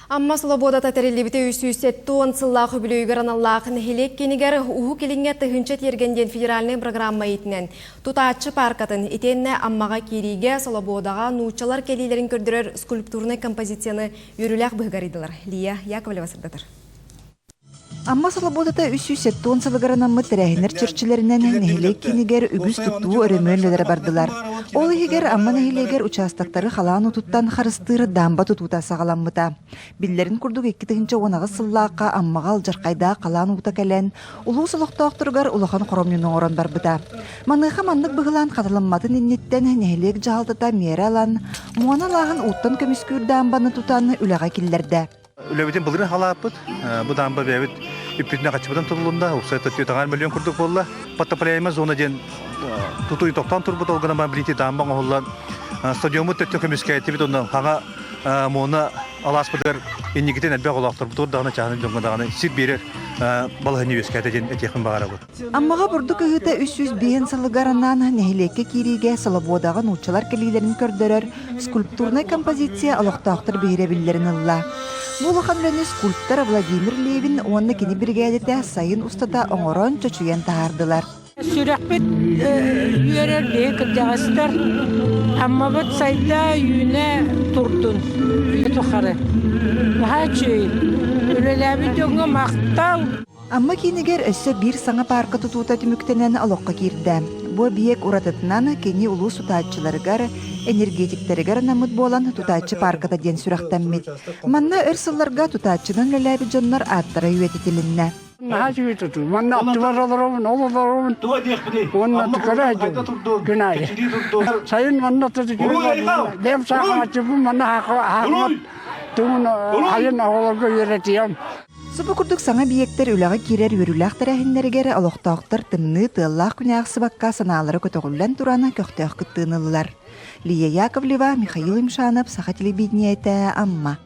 Амма Слободата тэриллибитэ 370 сыллаах үбүлүөйүгэр аналлаах нэһилиэк киинигэр Уһук Илиҥҥэ тыһыынча тиэргэн диэн федеральнай программа иитинэн тутааччы пааркатын итиэннэ Аммаҕа киириигэ Слободаҕа нууччалар кэлиилэрин көрдөрөр скульптурнай композицияны үөрүүлээх быһыыга арыйдылар. Лия Яковлева сырдатар. Амма Слободата 370 сылыгар анаммыт тэрээһиннэр чэрчилэринэн нэһилиэк киинигэр үгүс тутуу өрөмүөн үлэлэрэ бардылар. Ол иһигэр Амма нэһилиэгэр учаастактары халаан уутуттан харыстыыр дамба тутуута саҕаламмыта. Биллэрин курдук 2018 сыллаахха Аммаҕа алдьархайдаах халаан уута кэлэн, улуус олохтоохторугар улахан хоромньуну оҥорон барбыта. Маныаха маннык быһылаан хатыламматын инниттэн нэһилиэк дьаһалтата миэрэ ылан, муона алааһын ууттан көмүскүүр даамбаны тутан үлэҕэ киллэрдэ. Үлэбитин былырыын халааппыт. Бу даамба бэйэбит үппүтүнэн хаччыбытын тутулунна. Уопсай 4 миллион курдук буолла. Подтопляемая зона диэн тутуу тохтоон турбут ол гынан баран даамба оҥоһуллан стадиоммут төттө көмүскээтибит онно хаҥа муона алааспытыгар инникитин элбэх олоохторбутугар даҕаны чааһынай дьоҥҥо даҕаны сир биэрэр балаһыанньа үөскээтэ диэн этиэхпин баҕарабын. Аммаҕа бурдук ыһыыта 305 сылыгар анаан нэһилиэккэ киириигэ Солобуодаҕа нууччалар кэлиилэрин көрдөрөр скульптурнай композиция олохтоохтор биһирэбиллэрин ылла. Бу улахан үлэни скульптор Владимир Левин уонна кини биригээдэтэ сайын устата оҥорон, чочуйан таһаардылар. Сүрэхпит үөрэр биһи кырдьаҕастар Аммабыт сайда үүнэ турдун тухары. Наһаа үчүгэй. Үлэлээбит дьоҥҥо махтал. Амма киинигэр өссө биир саҥа паарка тутуута түмүктэнэн олоххо киирдэ. Бу эбийиэк уратытынан кини улуус тутааччыларыгар, энергетиктэригэр анаммыт буолан тутааччы паарката диэн сүрэхтэммит. Манна өр сылларга тутааччынан үлэлээбит дьоннор ааттара үйэтитилиннэ. Наһаа үчүгэй тутуу. Манна аттыбар олоробун, ол олоробун. Уонна көрө күн аайы. Сайын манна Бэйэм саахалаччыбын манна хаахымат тугун айын оҕолорго үөрэтиэм. Субу курдук саҥа эбийиэктэр үлэҕэ киирэр үөрүүлээх тэрээһиннэригэр олохтоохтор тымныы, тыаллаах күнү аахсыбакка санаалара көтөҕүллэн туран көхтөөх кыттыыны ыллылар. Лия Яковлева, Михаил Имшанов, Саха телевидениетэ, Амма.